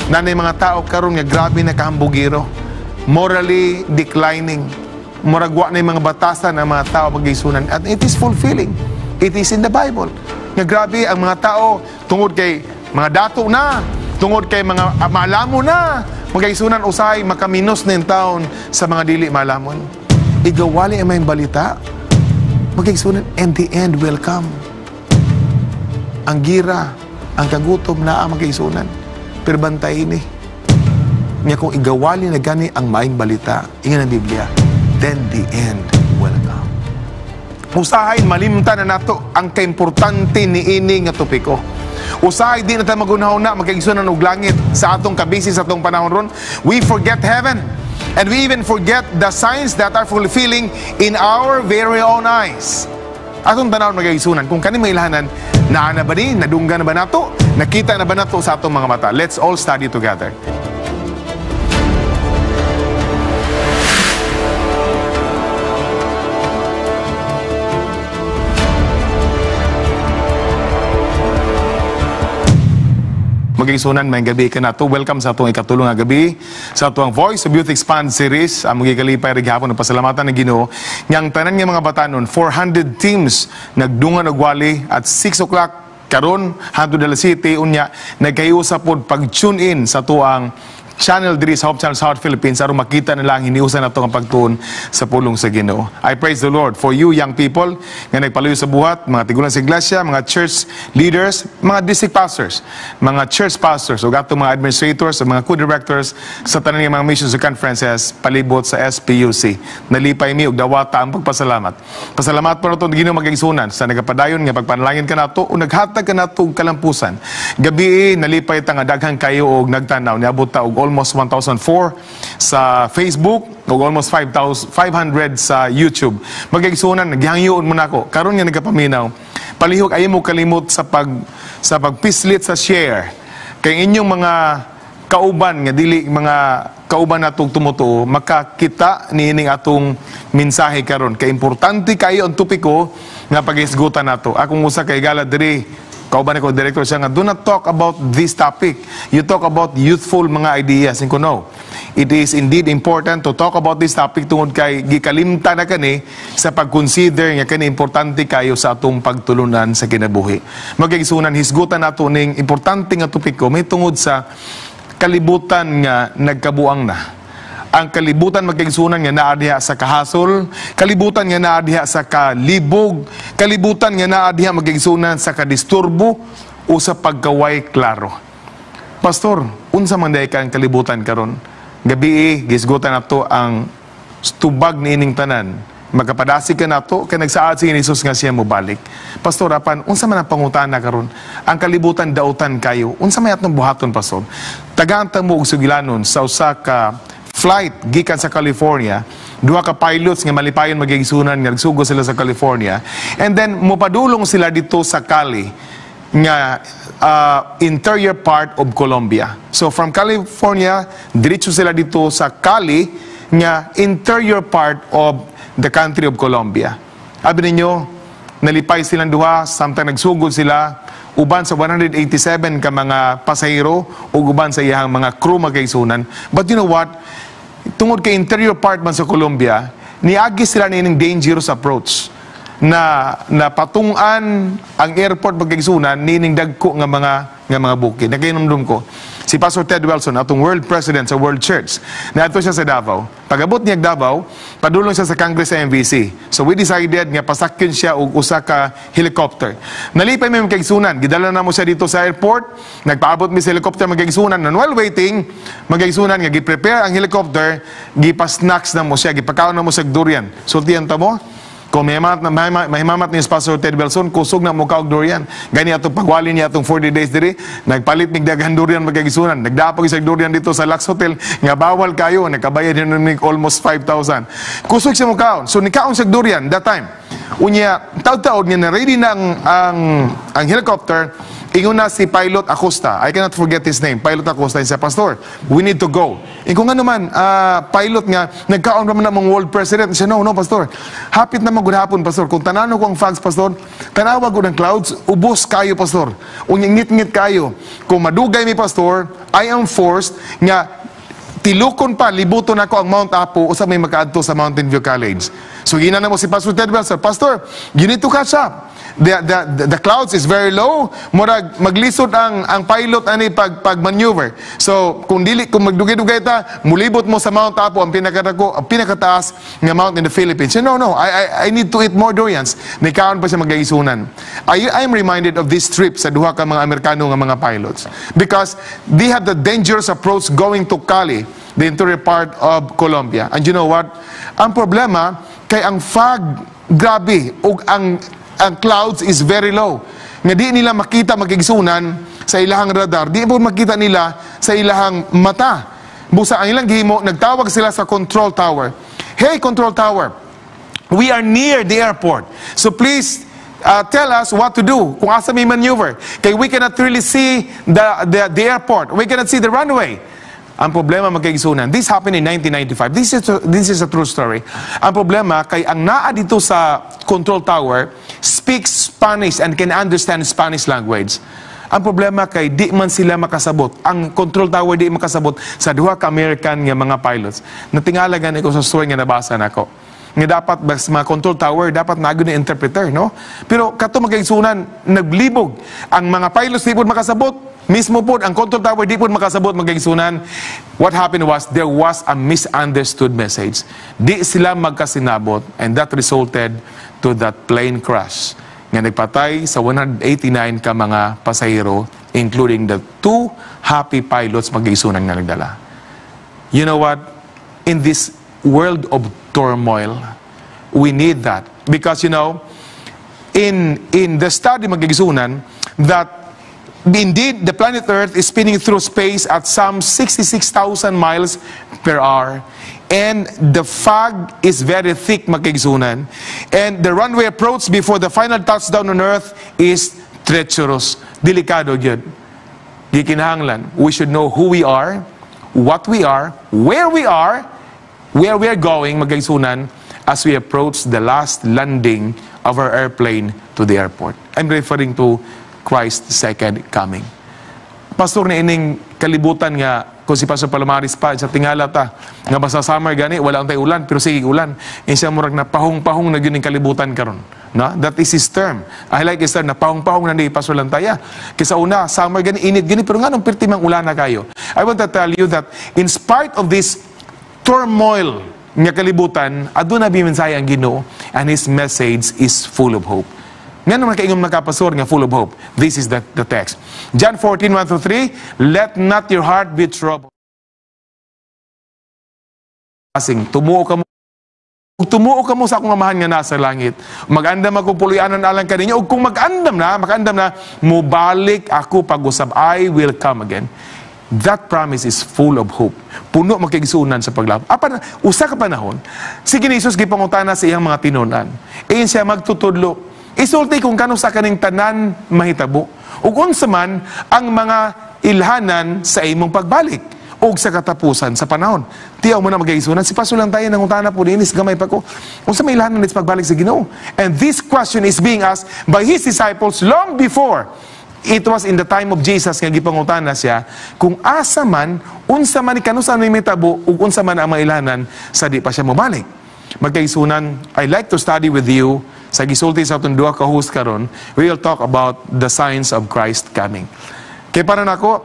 Nanay mga tao karon nga grabe na kahambugiro. Morally declining. Murag wa na mga batasan ang mga tao magigsunan. And it is fulfilling. It is in the Bible. Nga grabe ang mga tao tungod kay mga dato na, tungod kay mga maalamo na, magigsunan usahay makaminos na yung taon sa mga dili maalamon. Igawali ang may balita, magigsunan, and the end will come. Ang gira, ang kagutom na ang magigsunan. Pero bantayin eh. Nga kung igawali na gani ang maayong balita, ingon ang Biblia, then the end will come. Usahay malimtan na nato ang kaimportante niini nga topiko. Usahay di na tayo magunahon na magkaigsunan og langit sa atong kabisi sa atong panahon ron. We forget heaven. And we even forget the signs that are fulfilling in our very own eyes. Atong tanawon magkaigsunan, kung kani mailahanan, naa na ba ni? Nadunggan na ba nato? Nakita na ba nato sa atong mga mata? Let's all study together. Magigsunan, may gabi ka na to. Welcome sa atong ikatulong nga gabi sa atong Voice of Youth Expand series. Ang magikalipay rin gihapon ang pasalamatan ng Ginoo. Ngang tanan nga mga batanon, 400 teams nagdungan og wali at 6 o'clock karon hangtod alas 7 unya nagkayusa pod pag-tune in sa tuang channel diri sa Hope Channel South Philippines aron makita nila ang hiniusan nato ang pagtuon sa pulong sa Ginoo. I praise the Lord for you young people nga nagpaluyo sa buhat, mga tigulang sa iglesia, mga church leaders, mga district pastors, mga church pastors ug atong mga administrators ug mga co-directors sa tanan nga mga missions ug conferences palibot sa SPUC. Nalipay mi og dawata ang pagpasalamat. Pasalamat po nato Ginoo magigsunan sa nagapadayon nga pagpanalangin kanato o naghatag kanato og kalampusan. Gabi nalipay ta nga daghan kayo og nagtan-aw, niabot ta og almost 1,004 sa Facebook ug almost 5,500 sa YouTube. Magigsunan, naghihangyoon mo nako. Karon nga nagapaminaw, palihog ayaw mo kalimot sa pagpislit sa share. Kay inyong mga kauban nga dili mga kauban natong tumutuo makakita niining atong mensahe karon. Kay importante kayo ang topiko nga paghisgutan nato. Akong usa kay gala diri kauban ko director siya nga do not talk about this topic. You talk about youthful mga ideas. Inko no. It is indeed important to talk about this topic tungod kay gikalimtan na kani sa pag-consider nga kani importante kayo sa atong pagtulunan sa kinabuhi. Magigsunan hisgutan nato ning importante nga topiko may tungod sa kalibutan nga nagkabuang na. Ang kalibutan magkaigsunan nga naa diha sa kahasol, kalibutan nga naa diha sa kalibog, kalibutan nga naa diha magkaigsunan sa kadisturbo o sa pagkaway klaro. Pastor, unsa man diay ka ang kalibutan karon? Gabi gisgutan nato ang tubag niining tanan. Magkapadasig ka nato kay nagsaad si Jesus nga siya mobalik. Pastor, apan unsa man ang pangutana karon? Ang kalibutan dautan kayo. Unsa may atong buhaton, pastor? Tagaan ta mo og sugilanon sa usa ka flight gikan sa California, duha ka pilots nga malipayon magigsunan nga nagsugo sila sa California, and then mopadulong sila dito sa Cali nga interior part of Colombia. So from California diretso sila dito sa Cali nga interior part of the country of Colombia. Abi ninyo, nalipay silang duha samtang nagsugod sila uban sa 187 ka mga pasahero ug uban sa iyang mga crew magkaigsunan. But you know what? Tungod kay interior part man sa Colombia, niagi sila niining dangerous approach na napatungan ang airport magkaigsunan niining dagko nga mga bukid. Nakainumdum ko si Pastor Ted Wilson, atong world president sa World Church. Naadto siya sa Davao. Pag-abot niya Davao, padulong siya sa Congress sa MVC. So we decided nga pasakyon siya og usa ka helicopter. Nalipay mi magkaigsunan, gidala na mo siya dito sa airport. Nagpaabot mi sa helicopter magkaigsunan. And while waiting, magkaigsunan nga gi-prepare ang helicopter, gipa-snacks na mo siya, gipakaon na mo sa durian. Sultihan ta mo. Kung mahimamat ni Pastor Ted Wilson, kusog na mukha og durian. Gani atong pagwali niya atong 40 days diri, nagpalit mig daghan durian magkaigsunan. Nagdapog isang durian dito sa Lux Hotel, nga bawal kayo, nakabayad yun mig almost 5,000. Kusog siya mukaon. So nikaon siya durian that time. Unya, taud-taud nga na ready na ang helicopter Ingon na si Pilot Acosta. I cannot forget his name. Pilot Acosta. Siya, "Pastor, we need to go." Ingon nga naman, pilot nga, nagkaon naman namang world president. Siya, No, Pastor. Hapit na magud hapon, Pastor. Kung tanano ko ang fogs, Pastor, tanawa ko ng clouds, ubos kayo, Pastor. Unya ngit-ngit kayo. Kung madugay mi, Pastor, I am forced nga tilukon pa, libuton ako ang Mount Apo, usa may makaadto sa Mountain View College." So gina na mo si Pastor Ted Welser, "Pastor, you need to catch up. The clouds is very low. Murag maglisod ang pilot ani pag maneuver. So kung dili, kung magdugay-dugay ta, mulibot mo sa Mount Apo, ang pinakadako, ang pinakataas nga mount in the Philippines." No, I need to eat more durians." Nikaon pa siya, mga kaigsuonan. I am reminded of this trip sa duha ka mga Amerikano nga mga pilots because they have the dangerous approach going to Cali, the interior part of Colombia. And you know what? Ang problema kay ang fog grabe ug ang clouds is very low. Nga di nila makita, mga kaigsuonan, sa ilahang radar, di po makita nila sa ilahang mata. Busa ang ilang gihimo, nagtawag sila sa control tower. "Hey, control tower, we are near the airport. So please tell us what to do, kung asa may maneuver. Kay we cannot really see the airport. We cannot see the runway." Ang problema, mga kaigsuonan, this happened in 1995. This is a true story. Ang problema, kay ang naa dito sa control tower speaks Spanish and can understand Spanish language. Ang problema kay di man sila makasabot. Ang control tower di makasabot sa duha ka American nga mga pilots. Natingala gani ko sa story nga nabasa nako. Nga dapat bas mga control tower dapat naa gyud ni interpreter, no? Pero kato, mga kaigsuonan, naglibog. Ang mga pilots di pod makasabot. Mismo po, ang control tower di po makasabot, mga kaigsuonan. What happened was, there was a misunderstood message. Di sila magkasinabot and that resulted to that plane crash nga nagpatay sa 189 ka mga pasahero, including the two happy pilots, mga kaigsuonan, nga nagdala. You know what? In this world of turmoil, we need that. Because, in the study, mga kaigsuonan, that indeed the planet Earth is spinning through space at some 66,000 miles per hour. And the fog is very thick, mga kaigsuonan. And the runway approach before the final touchdown on Earth is treacherous. Delikado gyud. Gikinahanglan, we should know who we are, what we are, where we are going, mga kaigsuonan, as we approach the last landing of our airplane to the airport. I'm referring to Christ's second coming. Pastor, na ining kalibutan nga kung si Pastor Palomares pa sa tingala ta nga basta summer gani wala ang tay ulan pero sige ulan siya, murag na pahong-pahong na gyud ning kalibutan karon, no? That is his term. I like his term, na pahong-pahong na ni Pastor Lantaya. Kaysa una summer gani init gani, pero nganong pirti mang ulan na kayo? I want to tell you that in spite of this turmoil nga kalibutan, aduna bi mensahe ang Ginoo and his message is full of hope. Nga naman kaingom nakapastor nga full of hope? This is the text. John 14, 1 to 3, "Let not your heart be troubled." Asing, tumuo ka mo. Ug tumuo ka mo sa akong Amahan nga nasa langit. Mag-andam ako puloy-anan alang kaninyo. Ug kung mag-andam na, mag-andam na, mubalik ako pag-usab. I will come again. That promise is full of hope. Puno, mga kaigsuonan, sa paglab. Apan, usa ka panahon, si Jesus gipangutana sa iyang mga tinunan. Ingon siya, "Magtutudlo, isulti kung kanus-a kaning tanan mahitabo. Ug unsa man ang mga ilhanan sa imong pagbalik ug sa katapusan sa panahon." Tiyaw mo na, mga kaigsuonan, si Pastor Lantayan nangutana po dinis, gamay pa ko. Unsa may ilhanan sa pagbalik sa Ginoo? And this question is being asked by his disciples long before. It was in the time of Jesus nga gipangutana siya kung asa man, unsa man, kanus-a ni mitabo ug unsa man ang mga ilhanan sa di pa siya mobalik. Mga kaigsuonan, I like to study with you sa gisulti sa atong duha ka host karon. We will talk about the signs of Christ coming. Kay para nako,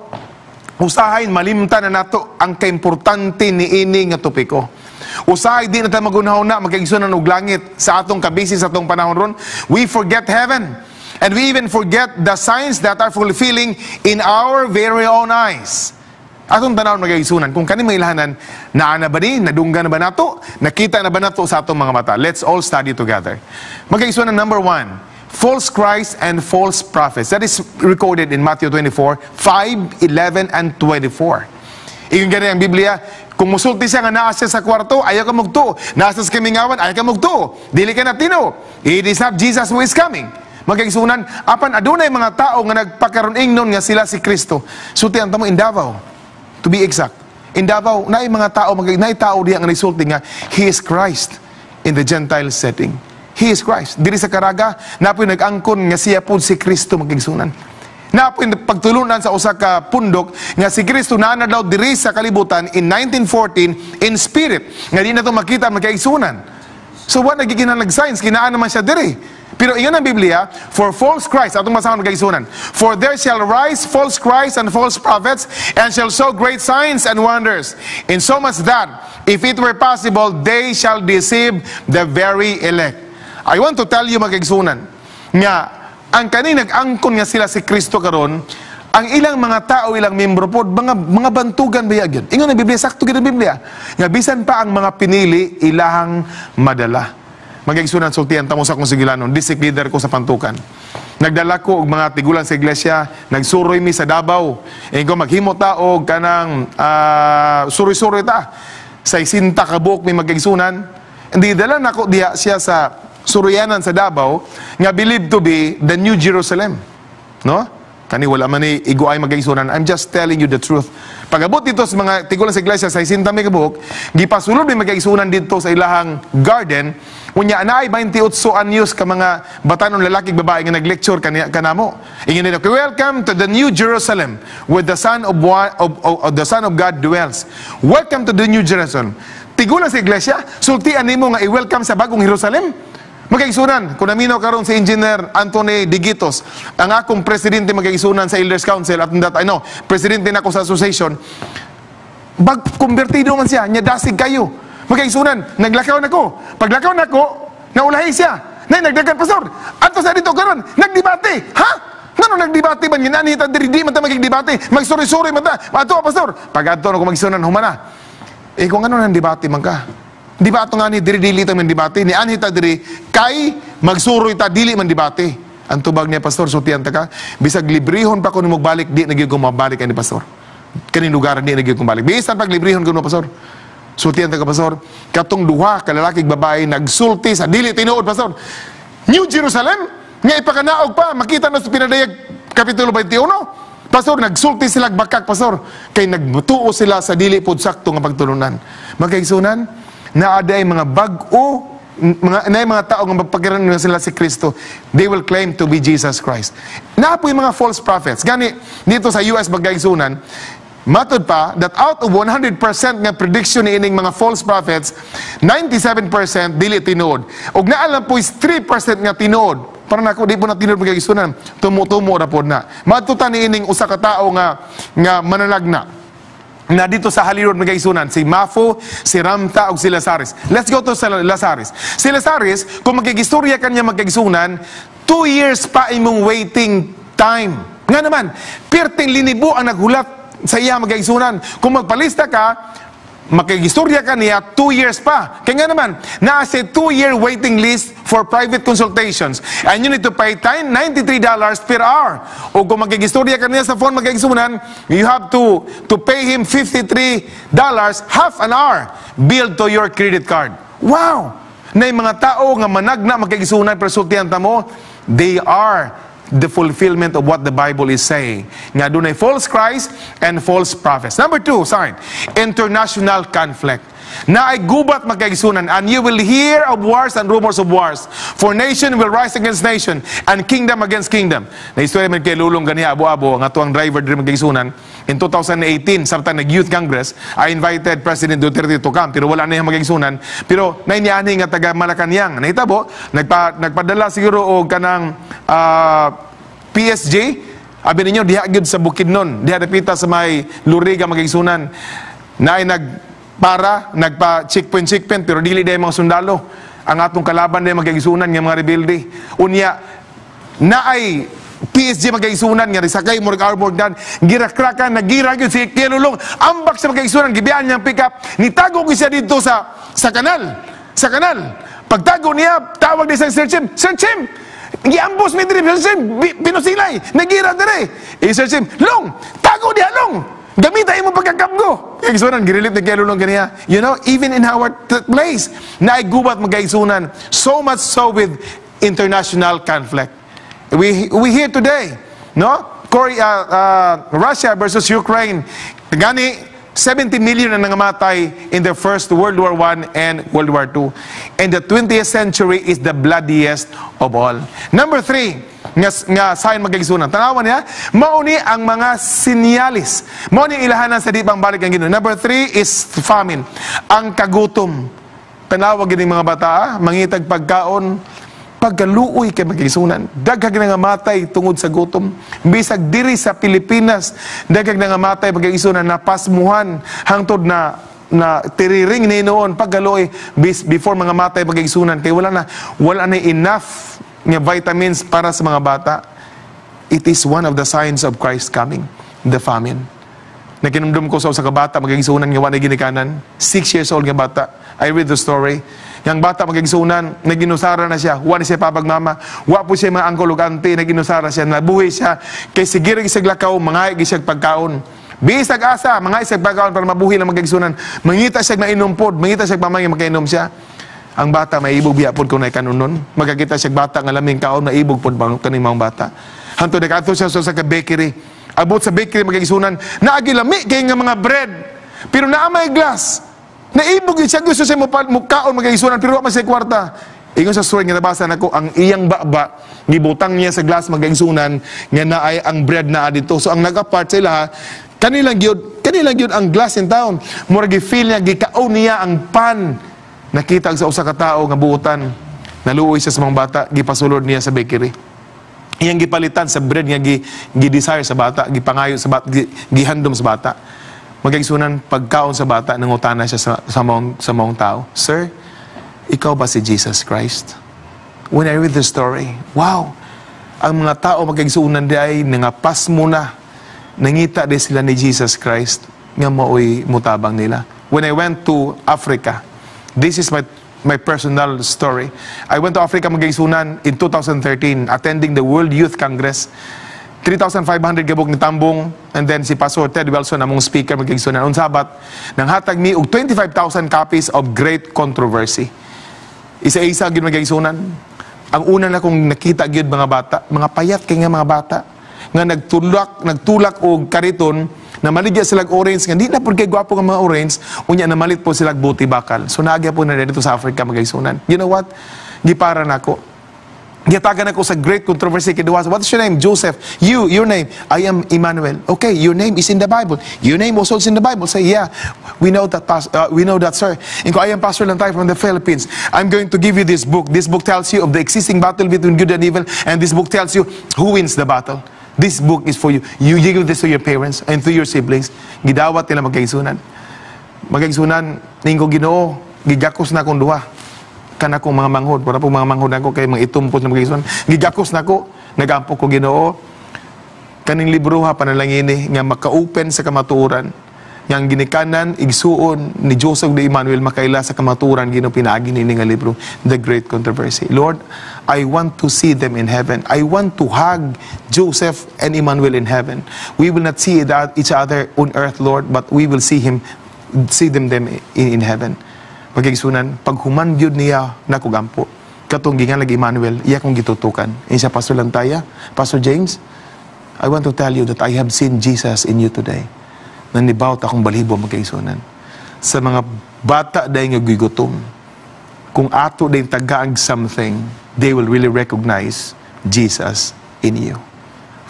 usahay malimtan na nato ang kaimportante niini nga topiko. Usahay di na ta magunahuna, mga kaigsuonan, og langit sa atong kabisi sa atong panahon ron. We forget heaven. And we even forget the signs that are fulfilling in our very own eyes. Atong tanawon, mga kaigsuonan, kung kani mga ilhanan, naa na ba ni, nadunggan na ba nato, nakita na ba nato sa atong mga mata? Let's all study together. Mga kaigsuonan, number one, false Christ and false prophets. That is recorded in Matthew 24, 5, 11, and 24. Ingon gani ang Biblia, kung musulti siya nga naa siya sa kwarto, ayaw ka mugtuo. Naa sa kamingawan, ayaw ka mugtuo. Dili ka na tinuo. It is not Jesus who is coming. Magkaigsunan, apan adunay mga tao nga nagpakaron ingnon nga sila si Kristo. Sultian ta mo in Davao. To be exact. In Davao, naay mga tao, naay tao diha nga nisulti nga he is Christ in the Gentile setting. He is Christ. Diri sa Caraga, napoy nag-angkon nga siya pod si Kristo, magkaigsunan. Napoy pagtulunan sa usa ka pundok nga si Kristo naa na daw diri sa kalibutan in 1914 in spirit nga di na to makita, magkaigsunan. So wa nagikinahanglan signs, kinaan naman siya diri. Pero ingon ang Biblia, for false Christ, atong basahon, magkaigsunan. "For there shall rise false Christs and false prophets, and shall show great signs and wonders, in so much that, if it were possible, they shall deceive the very elect." I want to tell you, magkaigsunan, nga ang kaning nag-angkon nga sila si Kristo karon, ang ilang mga tao, ilang membro pod, mga bantugan ba gyud. Ingon ang Biblia, sakto gyud ang Biblia. Nga bisan pa ang mga pinili ilahang madala. Magkaigsunan, sultian ta mo sa akong sugilanon, district leader ko sa Pantukan. Nagdala ko og mga tigulang sa iglesia, nagsuroy mi sa Davao. Ingon ko maghimo ta og kanang suroy-suroy ta. Sa isinta ka buok mi, magkaigsunan. Hindi dala nako diha siya sa suroyanan sa Davao nga believed to be the New Jerusalem. No? Kani wala man ni iguay, magkaigsunan. I'm just telling you the truth. Pag-abot dito sa mga tigulang sa iglesia, sa isinta mi kabuok, gipasulod mi, magkaigsunan, dito sa ilahang garden. Unya naay 28 anyos ka mga batanon, lalaki ug babae nga nag-lecture kaniya kanamo. Ingon nila, "Welcome to the New Jerusalem where the Son of, wa- of the Son of God dwells. Welcome to the New Jerusalem." Tigulang sa iglesia, sultian nimo nga i-welcome sa bagong Jerusalem. Magkaigsunan, kung naminaw karon si Engineer Anthony Digitos, ang akong presidente, magkaigsunan, sa Elders Council at that, ano, presidente nako sa association, bag kumbertido man siya, nya dasig kayo. Magkaigsunan, naglakaw nako. Paglakaw nako, naulahi siya. Nay nagdagan, "Pastor, adto sa dito karon, nagdebate." Ha? Ngano nagdebate man ginani ta diri? Di man ta magdebate, magsuri-suri man ta. Adto, Pastor. Pag adto nako, magsunan, humana. Eh kung ano nang debate man ka? Di ba ato nga ni diri dili ta man debate, ni anhi ta diri kay magsuroy ta, dili man debate. Ang tubag niya, "Pastor, sultian ta ka, bisag librehon pa ko nimo balik, di na gyud ko mabalik ani, Pastor. Kaning lugar di na gyud ko mabalik. Bisan pag librehon ko no, Pastor. Sultian ta ka, Pastor, katong duha ka lalaki ug babae nagsulti sa dili tinuod, Pastor. New Jerusalem nga ipakanaog pa, makita na sa Pinadayag kapitulo 21. Pastor, nagsulti sila bakak, Pastor, kay nagtuo sila sa dili pod sakto nga pagtulunan." Magkaigsunan, naa diay mga bag-o mga naay mga tao nga magpakaron nga sila si Kristo, they will claim to be Jesus Christ. Naa poy mga false prophets. Gani dito sa US, magkaigsunan, matud pa that out of 100% nga prediction ni ining mga false prophets, 97% dili tinuod. Ug naa lang po is 3% nga tinuod. Para nako di po na tinuod, magkaigsunan. Tumo-tumo ra pod na. Madto ta ni ining usa ka tawo nga manalagna na dito sa Hollywood, magkaigsunan, si Mafo, si Ramtha ug si Lazares. Let's go to sa Lazares. Si Lazares, kung magkigistorya kanya, magkaigsunan, 2 years pa imong waiting time. Nga naman, perting linibo ang naghulat sa iya, magkaigsunan. Kung magpalista ka, makigistorya ka niya, 2 years pa. Kaya nga naman, naa sa 2-year waiting list for private consultations. And you need to pay $93 per hour. O kung makigistorya ka niya sa phone, magkaigsunan, you have to pay him $53 half an hour billed to your credit card. Wow! Na yung mga tao nga managna, magkaigsunan, pero sultihan ta mo, they are the fulfillment of what the Bible is saying. Nga dunay false Christ and false prophets. Number two, sign, international conflict. Naay gubat, magkaigsunan, and you will hear of wars and rumors of wars. For nation will rise against nation and kingdom against kingdom. Na istorya man kay Lulong ganiha abo-abo ang atuang driver diri, magkaigsunan. In 2018, samtang nag-Youth Congress, I invited President Duterte to come pero wala na yung magkaigsunan. Pero nainiani nga taga Malacanang. Nahitabo, nagpadala siguro og kanang PSG. Abi ninyo, diha gyud sa Bukidnon, diha dapita sa may Loriga, magkaigsunan. Naay nag para nagpa checkpoint checkpoint pero dili diay mga sundalo. Ang atong kalaban diay, magkaigsunan, nga mga rebelde. Unya naay PSG, magkaigsunan, nga risakay murag armored gun, girakrakan, nagira gyud si Lulong. Ambak sa magkaigsunan, gibiyaan niyang pick up, nitago gyud siya dito sa kanal. Sa kanal. Pagtago niya, tawag ni sa Sir Chim, "Sir Chim, giambos mi diri, Sir Chim, pinusilay, nagira diri." Eh, "Sir Chim, Long, tago diha, Long. Gamita imo pagkakabgo." Kaigsunan, girilip ni Kuya Lulong ganiya. Even in our place, naay gubat, magkaigsunan. So much so with international conflict. We hear today, no? Korea, Russia versus Ukraine. Gani, 70 million na nangamatay in the first World War I and World War II. And the 20th century is the bloodiest of all. Number three, nga sign, mga kaigsuonan. Tanawan niya, mao ni ang mga sinyalis. Mao ni ilahanan sa di pang balik ang Ginoo. Number three is famine. Ang kagutom. Tanawa gini mga bata, mangitag pagkaon, pagkaluoy kay, mga kaigsuonan. Daghang nangamatay tungod sa gutom. Bisag diri sa Pilipinas, daghang nangamatay, mga kaigsuonan, napasmuhan hangtod na na tiriring ni noon pagkaluoy before mga matay, mga kaigsuonan, kay wala na enough nga vitamins para sa mga bata. It is one of the signs of Christ coming, the famine. Nakinumdum ko sa usa ka bata, mga kaigsuonan, nga wala ginikanan. 6 years old nga bata. I read the story. Yang bata, mga kaigsuonan, naginusara na siya. Wa na siya papag mama. Wa po siya mga uncle ug auntie, naginusara siya. Nabuhi siya. Kay sige ra siya lakaw, mga siya pagkaon. Bisag asa, mga siya pagkaon para mabuhi lang, mga kaigsuonan. Mangita siya mainom pod, mangita siya pamangya makainom siya. Ang bata maibog biya pod kung kanunon. Magkakita siya bata nga laming kaon, naibog pod bang kaning mga bata. Hantod nakaadto siya sa ka bakery. Abot sa bakery, mga kaigsuonan, naagi lami kay nga mga bread. Pero naa may glass. Naibog yun siya, gusto siya mukaon, mga kaigsuonan, pero wa man siya kwarta. Ingon sa story nga nabasa nako, ang iyang baba, gibutang niya sa glass, mga kaigsuonan, nga naay ang bread na dito. So ang nag-apart sila, kanilang gyud ang glass in town. Mura gi-feel niya, gikaon niya ang pan. Nakita sa usa ka tawo nga buutan. Naluoy siya sa mga bata, gipasulod niya sa bakery. Iyang gipalitan sa bread nga gi-desire sa bata, gipangayo sa bata, gihandom sa bata. Mga kaigsuonan, pagkaon sa bata, nangutana siya sa maong tao, "Sir, ikaw ba si Jesus Christ?" When I read the story, wow! Ang mga tao, mga kaigsuonan, di ay nangapasmo na. Nangita di sila ni Jesus Christ nga maoy mutabang nila. When I went to Africa, this is my personal story. I went to Africa, mga kaigsuonan, in 2013, attending the World Youth Congress. 3,500 gabok ni Tambong and then si Pastor Ted Wilson among speaker, mga kaigsuonan. Unsa bat, nanghatag mi og 25,000 copies of Great Controversy. Isa-isa gyud, mga kaigsuonan. Ang una na kong nakita gyud mga bata, mga payat kay nga mga bata nga nagtulak og kariton na maligya sila og orange nga di na pud kay gwapo nga mga orange, unya namalit po sila og buti bakal. So naagya po na dito sa Africa, mga kaigsuonan. You know what? Gipara nako. Gihatagan ako sa Great Controversy kay duha. "What is your name?" "Joseph." "You, your name?" "I am Emmanuel." "Okay, your name is in the Bible. Your name also is in the Bible." Say, "Yeah, we know that, we know that, sir." Inko, "I am Pastor Lantay from the Philippines. I'm going to give you this book. This book tells you of the existing battle between good and evil, and this book tells you who wins the battle. This book is for you. You give this to your parents and to your siblings." Gidawat nila, mga kaigsuonan. Mga kaigsuonan, ningo Ginoo, gigakos na akong duha kana akong mga manghod, para po mga manghod ako kay mga itum po na mga kaigsuonan. Gigakos nako, nagampo ko, "Ginoo, kaning libro ha, panalangini nga maka-open sa kamatuoran nga ang ginikanan, igsuon ni Joseph de Emmanuel makaila sa kamatuoran, Ginoo, pinaagi nini nga libro, The Great Controversy. Lord, I want to see them in heaven. I want to hug Joseph and Emmanuel in heaven. We will not see that each other on earth, Lord, but we will see them in heaven." Mga kaigsuonan, paghuman gyud niya nakugampo. Katong gingalag Emmanuel, iya kong gitutukan. Isa, "Pastor Lantaya, Pastor James, I want to tell you that I have seen Jesus in you today." Nanibawt akong balibo, mga kaigsuonan. Sa mga bata dahil nga gigutom, kung ato din tagaag something, they will really recognize Jesus in you.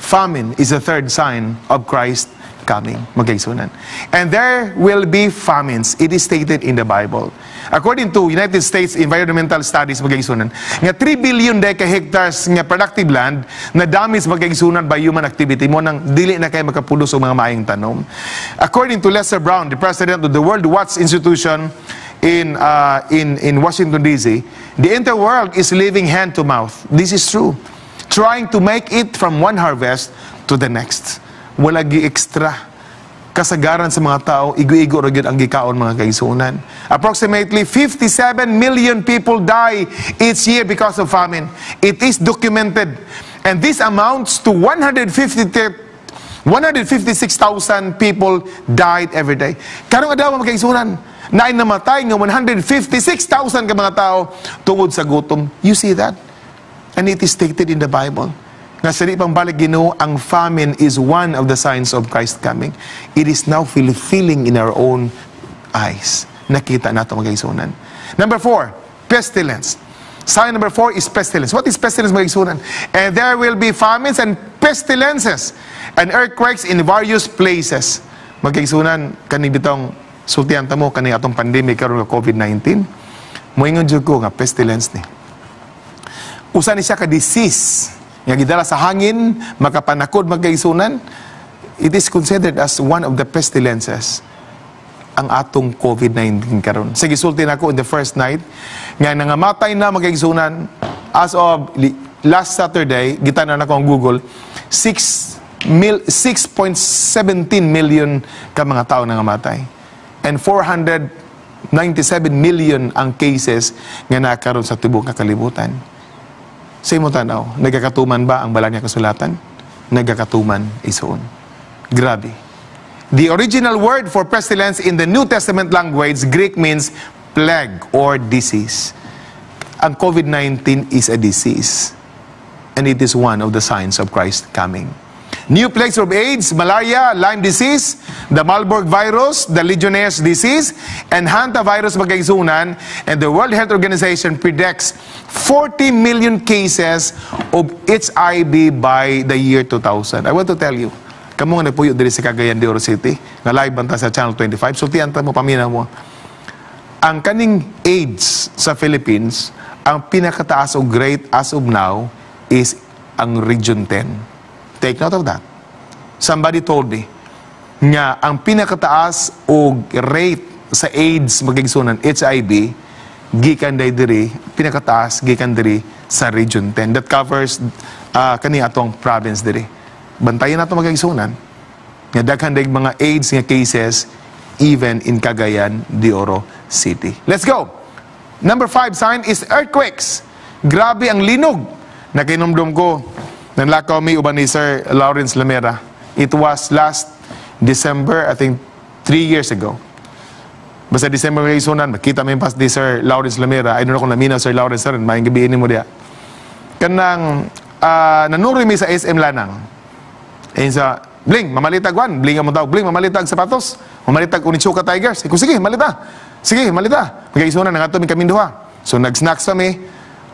Famine is the third sign of Christ coming, mga kaigsuonan. And there will be famines. It is stated in the Bible. According to United States Environmental Studies, mga kaigsuonan, nga 3 billion deka hectares nga productive land na damage, mga kaigsuonan, by human activity mo nang dili na kay makapulos og mga maayong tanom. According to Lester Brown, the president of the World Watch Institution in Washington D.C., the entire world is living hand to mouth. This is true. Trying to make it from one harvest to the next. Wala gi extra kasagaran sa mga tao, igo-igo ra gyud ang gikaon, mga kaigsuonan. Approximately 57 million people die each year because of famine. It is documented. And this amounts to 150 156,000 people died every day. Karong adlaw, mga kaigsuonan, naay namatay nga 156,000 ka mga tao tungod sa gutom. You see that? And it is stated in the Bible. Nga sa di pang balik Ginoo, ang famine is one of the signs of Christ coming. It is now fulfilling in our own eyes. Nakita nato, mga kaigsuonan. Number four, pestilence. Sign number four is pestilence. What is pestilence, mga kaigsuonan? And there will be famines and pestilences and earthquakes in various places. Mga kaigsuonan, kaning bitong sultihan ta mo kaning atong pandemic karon nga COVID-19. Moingon jud ko nga pestilence ni. Usa ni siya ka disease nga gidala sa hangin, makapanakod, mga kaigsuonan. It is considered as one of the pestilences ang atong COVID-19 karon. Sige, sulti nako in the first night nga nangamatay na, mga kaigsuonan, as of last Saturday, gitan na nako ang Google, 6 mil 6.17 million ka mga tao nangamatay. And 497 million ang cases nga nakaroon sa tibok nga kalibutan. Sa imong tanaw, nagakatuman ba ang balaan nga kasulatan? Nagakatuman, igsoon. Grabe. The original word for pestilence in the New Testament language, Greek, means plague or disease. Ang COVID-19 is a disease. And it is one of the signs of Christ coming. New plagues of AIDS, malaria, Lyme disease, the Marburg virus, the Legionnaire's disease, and Hantavirus, mga kaigsuonan, and the World Health Organization predicts 40 million cases of HIV by the year 2000. I want to tell you, kamo nga nagpuyo diri sa Cagayan de Oro City, nga live banta sa Channel 25, sultihan ta mo, paminaw mo. Ang kaning AIDS sa Philippines, ang pinakataas og rate as of now is ang Region 10. Take note of that. Somebody told me nga ang pinakataas og rate sa AIDS, mga kaigsuonan, HIV, gikan day diri, pinakataas gikan diri sa Region 10. That covers kani atong province diri. Bantayan nato, mga kaigsuonan, nga daghan day mga AIDS nga cases even in Cagayan de Oro City. Let's go. Number five sign is earthquakes. Grabe ang linog. Nakinumdum ko, nanlakaw mi uban ni Sir Lawrence Lamera. It was last December, I think 3 years ago. Basta December, mga kaigsuonan, makita mo yung pas ni Sir Lawrence Lamera. I don't know kung naminaw Sir Lawrence, sir, maayong gabii nimo diya. Kanang nanuroy mi sa SM Lanang. Eh sa Bling, mamalitag wan. Bling ang mo tawag. Bling, mamalitag sapatos. Mamalitag Onitsuka Tigers. Iko, sige, malita. Sige, malita. Mga kaigsuonan, nangadto mi kaming duha. So nag-snacks kami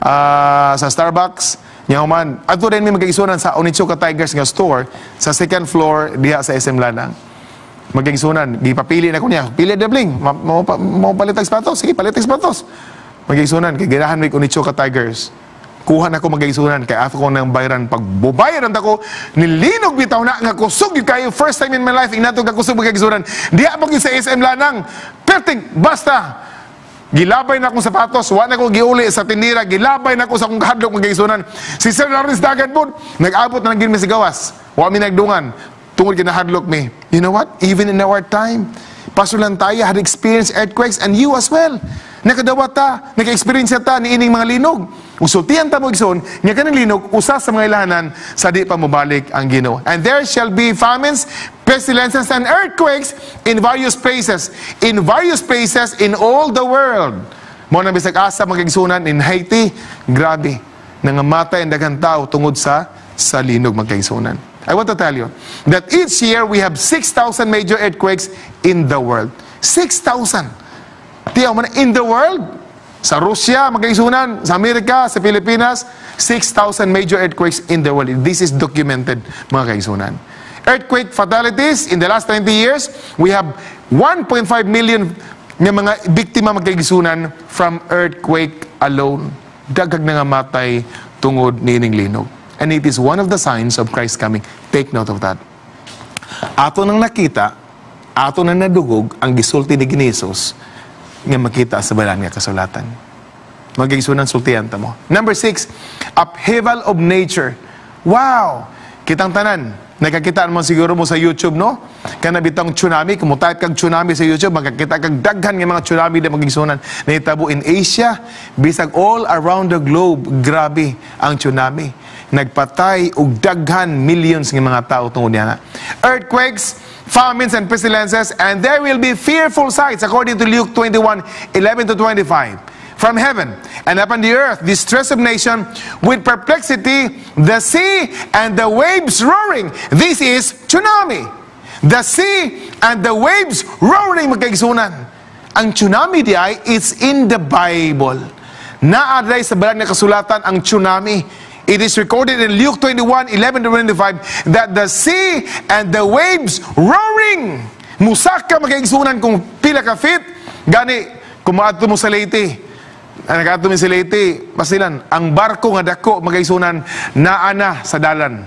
sa Starbucks. Nya human, adto rin mi, mga kaigsuonan, sa Onitsuka Tigers nga store sa second floor diha sa SM Lanang. Mga kaigsuonan, gipapili na ko niya. Pili na, Bling. Mo palitag sapatos. Sige, palitag sapatos. Mga kaigsuonan, kay ganahan mi Onitsuka Tigers. Kuha na ko, mga kaigsuonan, kay ato ko nang bayaran. Pag bubayaran ta ko, nilinog bitaw na nga kusog gyud kayo. First time in my life, inato ka kusog, mga kaigsuonan. Diha pa gyud sa SM Lanang. Perting, basta. Gilabay na akong sapatos, wa na ko giuli sa tindira, gilabay na ko sa akong kahadlok, mga kaigsuonan. Si Sir Lawrence dagan pod, nag-abot na lang gid mi sa gawas. Wa mi nagdungan tungod kay nahadlok mi. You know what? Even in our time, Pastor Lantaya had experienced earthquakes and you as well. Nakadawat ta, naka-experience ta ni ining mga linog. Usultihan ta mo, igsoon, nga kanang linog, usa sa mga ilahanan sa di pa mobalik ang Ginoo. And there shall be famines, pestilences, and earthquakes in various places. In various places in all the world. Mo na bisag asa, mga kaigsuonan, in Haiti, grabe. Nangamatay ang daghang tao tungod sa linog, mga kaigsuonan. I want to tell you that each year we have 6,000 major earthquakes in the world. 6,000. Tiyaw man, in the world, sa Russia, mga kaigsuonan, sa Amerika, sa Pilipinas, 6,000 major earthquakes in the world. This is documented, mga kaigsuonan. Earthquake fatalities in the last 20 years, we have 1.5 million nga mga biktima, mga kaigsuonan, from earthquake alone. Daghag nangamatay tungod niining linog. And it is one of the signs of Christ coming. Take note of that. Ato nang nakita, ato nang nadugog ang gisulti ni Jesus nga makita sa balaan nga kasulatan. Mga kaigsuonan, sultihan ta mo. Number six, upheaval of nature. Wow! Kitang tanan, nakakita mo siguro mo sa YouTube, no? Kana bitong tsunami, kung mo-type kag tsunami sa YouTube, makakita kag daghan nga mga tsunami na, mga kaigsuonan, nahitabo in Asia, bisag all around the globe, grabe ang tsunami. Nagpatay og daghan millions nga mga tao tungod niya. Earthquakes, famines and pestilences, and there will be fearful sights according to Luke 21, 11 to 25. from heaven, and upon the earth distress of nation with perplexity, the sea and the waves roaring. This is tsunami. The sea and the waves roaring, mga kaigsuonan. Ang tsunami diay, it's in the Bible. Naa diay sa banal nga kasulatan ang tsunami. It is recorded in Luke 21, 11 to 25 that the sea and the waves roaring. Musaka, mga kaigsuonan, kung pila ka feet, gani, kung maadto mo sa Leyte, ang nag-adto mi sa Leyte, basilan, ang barko nga dako, mga kaigsuonan, naa na sa dalan.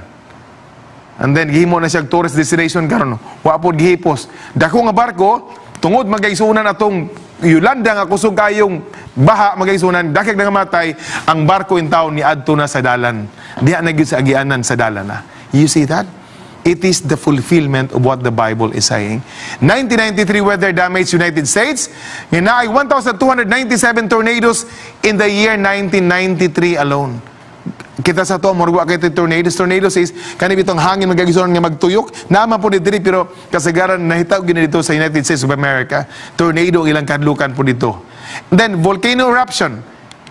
And then gihimo na siya tourist destination karon. Wa pod gihipos. Dako nga barko tungod, mga kaigsuonan, atong Yolanda nga kusog kayong baha, mga kaigsuonan, dakig na nga matay, ang barko in town ni adto na sa dalan. Diha na gyud sa agianan sa dalan na. You see that? It is the fulfillment of what the Bible is saying. 1993 weather damage United States. Nga naay 1,297 tornadoes in the year 1993 alone. Kita sa to murag wa kay tornadoes. Tornadoes is kani bitong hangin, mga kaigsuonan, nga magtuyok. Naa man po diri, pero kasagaran nahitabo gyud dito sa United States of America. Tornado ang ilang kadlukan po dito. Then volcano eruption.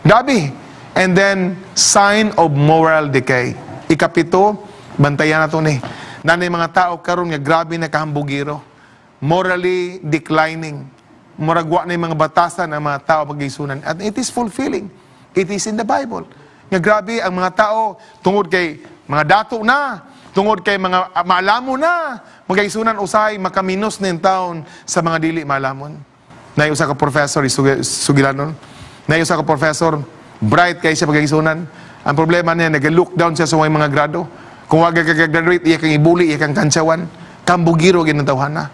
Gabi. And then sign of moral decay. Ikapito, bantayan na to ni. Nanay mga tao karon nga grabe na kahambugiro. Morally declining. Murag wa na yung mga batasan ang mga tao, mga kaigsuonan. And it is fulfilling. It is in the Bible. Nga grabe ang mga tao tungod kay mga dato na, tungod kay mga maalamo na, mga kaigsuonan, usahay makaminos na yung taon sa mga dili maalamon. Naay usa ka professor, sugilanon. Naay usa ka professor, bright kay siya, mga kaigsuonan. Ang problema niya, nag-look down siya sa mga grado. Kung wag ka graduate, iya kang ibuli, iya kang kantsawan. Kambugiro ginatawhan na.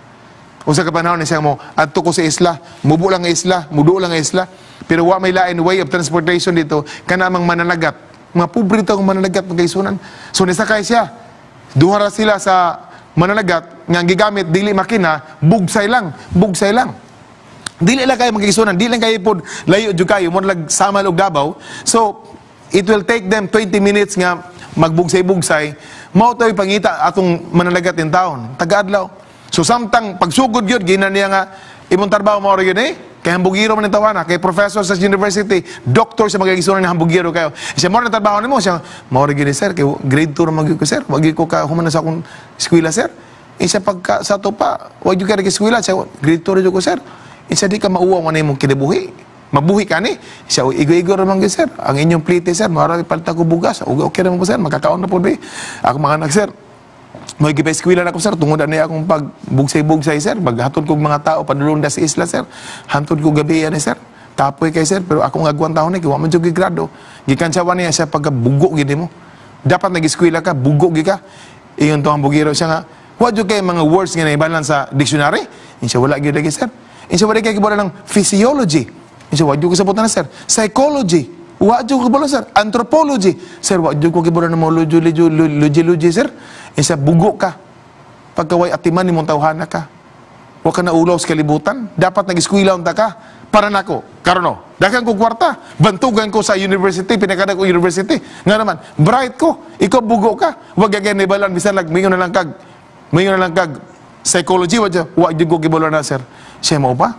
Usa ka panahon ni siya mo, adto ko sa isla, mubo lang ang isla, muduo lang ang isla. Pero wa may lain way of transportation dito, kanamang mananagat. Mga pobre to ang mananagat, mga kaigsuonan. So nisakay siya. Duha ra sila sa mananagat nga ang gigamit dili makina, bugsay lang, bugsay lang. Dili lang kayo, mga kaigsuonan, dili lang kayo pod layo jud kayo, mo lag Samal ug Davao. So it will take them 20 minutes nga magbugsay-bugsay. Mao to'y pangita atong mananagat in town. Taga-adlaw. So samtang pagsugod gyud gina niya nga imong trabaho mao ra gyud eh. Kay hambugiro man ang tawana, kay professor sa university, doctor sa mga kaigsuonan nga hambugiro kayo. Siya mo na trabaho nimo, siya mao ra gyud ni sir, kay grade 2 ra man gyud ko, sir. Wag gyud ko ka human na sa akong eskwela, sir. Eh, siya pagka sa to pa, wag gyud ka eskwela, siya grade 2 ra gyud ko, sir. Eh, siya di ka mauwaw man imong kinabuhi. Mabuhi ka ni. Siya, igo-igo ra man gyud, sir. Ang inyong plite, sir, mara palta ko bugas. Okay, okay ra man po, sir, makakaon na po ba. Ako mga anak, sir. May gipa-eskwela na ako, sir, tungod na akong pag bugsay-bugsay, sir. Maghatod kog mga tao padulong sa isla, sir. Hantod ko gabi yan, sir. Kapoy kay sir, pero akong agwan taon ni, wa man jud grado. Gikantsawan niya siya pagkabugo gid mo. Dapat nag-eskwela ka, bugo gid ka. Iyon to ang bugiro siya nga, wa jud kay mga words nga naibalan sa dictionary. Insa wala gyud lagi, sir. Insa wala kay kibalo ng physiology. Insa wa jud ko sabutan na, sir. Psychology. Wa jud ko kibalo, sir. Anthropology. Sir, wa jud ko kibalo ng mga logi logi logi, sir. Insa bugo ka. Pagkaway atiman nimong tawhana ka. Wa ka na ulaw sa kalibutan. Dapat nag-eskwela unta ka. Para nako. Karon daghan ko kwarta. Bantugan ko sa university, pinakada ko university. Nga naman, bright ko. Ikaw bugo ka. Wa gagay ni balan bisan lag mingon na lang kag psychology, wa jud ko kibalo na, sir. Siya mo pa?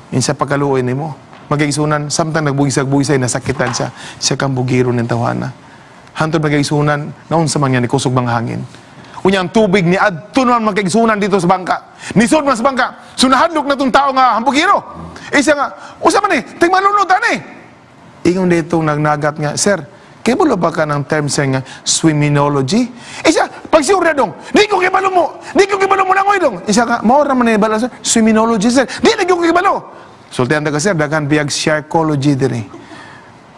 Insa pagkaluoy nimo. Mga kaigsuonan, samtang nagbugisag-bugisay, nasakitan siya. Siya kang bugiro ng tawana. Hantod, mga kaigsuonan, naunsa man nga ni kusog bang hangin. Unya ang tubig ni adto naman, mga kaigsuonan, dito sa bangka. Nisod man sa bangka. So nahadlok na tong tao nga hambugiro. Eh siya nga, usa man eh, ting malunod ani. Ingon dito nagnagat nga, "Sir, kay ba ka ng term, sir, nga swiminology?" Eh siya, pag sure na dong, "Di ko kibalo mo, di ko kibalo mo langoy dong." Eh siya nga, mao ra man ni bala, sir, swiminology, sir. "Di na ko kibalo. Sultihan ta ka, sir, daghan biyag sharkology diri."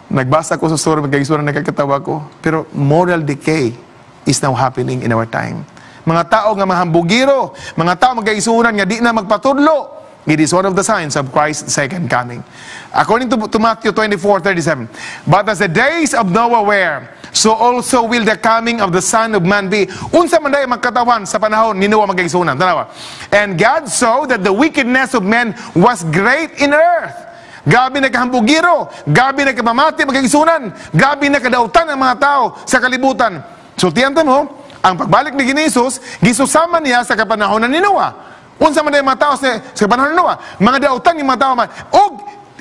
Nagbasa ko sa story, mga kaigsuonan, nakakatawa ko. Pero moral decay is now happening in our time. Mga tao nga mahambugiro, mga tao, mga kaigsuonan, nga di na magpatudlo. It is one of the signs of Christ's second coming. According to Matthew 24:37, "But as the days of Noah were, so also will the coming of the Son of Man be." Unsa man day magkatawan sa panahon ni Noah, mga kaigsuonan? Tanawa. "And God saw that the wickedness of men was great in earth." Grabe na kahambugiro, grabe na kamamati, mga kaigsuonan, grabe na kadautan ang mga tao sa kalibutan. Sultihan ta mo, ang pagbalik ni Ginesus, gisusama niya sa kapanahon ni Noah. Unsa man day mga tao sa panahon ni Noah? Mga dautan yung mga tao man. Og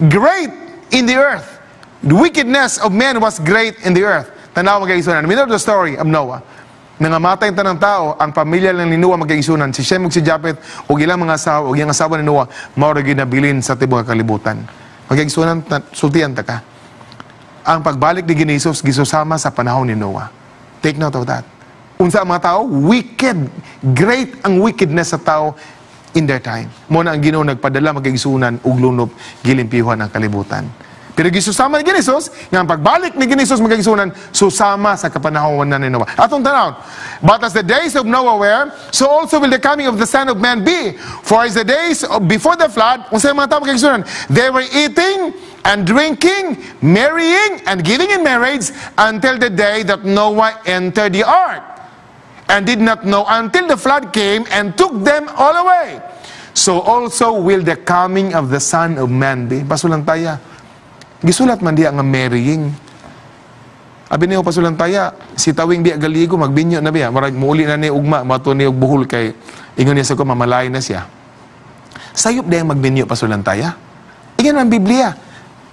great in the earth. The wickedness of men was great in the earth. Tanaw, mga igsuonan. We know the story of Noah. Nangamatay ang tanang tao, ang pamilya lang ni Noah, mga igsuonan, si Shem ug si Japeth, ug ilang mga asawa, ug iyang asawa ni Noah, mao ra gyud nabilin sa tibuok kalibutan. Mga igsuonan, sultian ta ka. Ang pagbalik ni Ginoong gisusama sa panahon ni Noah. Take note of that. Unsa ang mga tao? Wicked. Great ang wickedness sa tao in their time. Mao na ang Ginoo nagpadala, mga igsuonan, og lunop, gilimpyuhan ang kalibutan. Pero gisusama ni Ginoong nga ang pagbalik ni Ginoong, mga igsuonan, susama sa kapanahon na ni Noah. Atong tanawon. "But as the days of Noah were, so also will the coming of the Son of Man be. For as the days of before the flood," unsa ang mga tao, mga igsuonan? "They were eating and drinking, marrying and giving in marriage until the day that Noah entered the ark and did not know until the flood came and took them all away. So also will the coming of the Son of Man be." Pasulan taya. Gisulat man diya nga marrying. Abi niyo, pasulan taya, si Tawing biya Galigo magbinyo na biya, marag muuli na ni ugma, mato ni og buhol kay ingon niya sa ko mamalay na siya. Sayop dayang magminyo, pasulan taya. Ingon ang Biblia.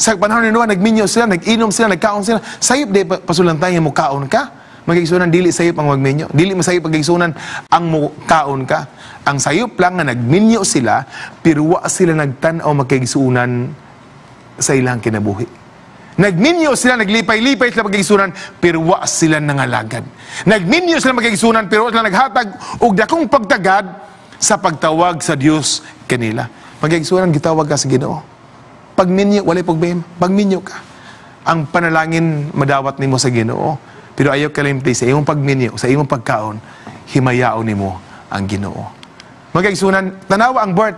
Sa panahon ni Noah, nagminyo sila, nag-inom sila, nagkaon sila. Sayop day, pasulan taya, mukaon ka. Mga igsuonan, dili sayop ang magminyo. Dili masayop, mga igsuonan, ang mukaon ka. Ang sayop lang nga nagminyo sila, pero wa sila nagtan-aw, mga igsuonan, sa ilang kinabuhi. Nagminyo sila, naglipay-lipay sila, mga igsuonan, pero wa sila nangalagad. Nagminyo sila, mga igsuonan, pero wa sila naghatag og dakong pagtagad sa pagtawag sa Dios kanila. Mga igsuonan, gitawag ka sa Ginoo. Pagminyo, walay problema. Pagminyo ka. Ang panalangin madawat nimo sa Ginoo. Pero ayaw kalimti sa imong pagminyo, sa imong pagkaon, himayaon nimo ang Ginoo. Mga igsuonan, tanawa ang birth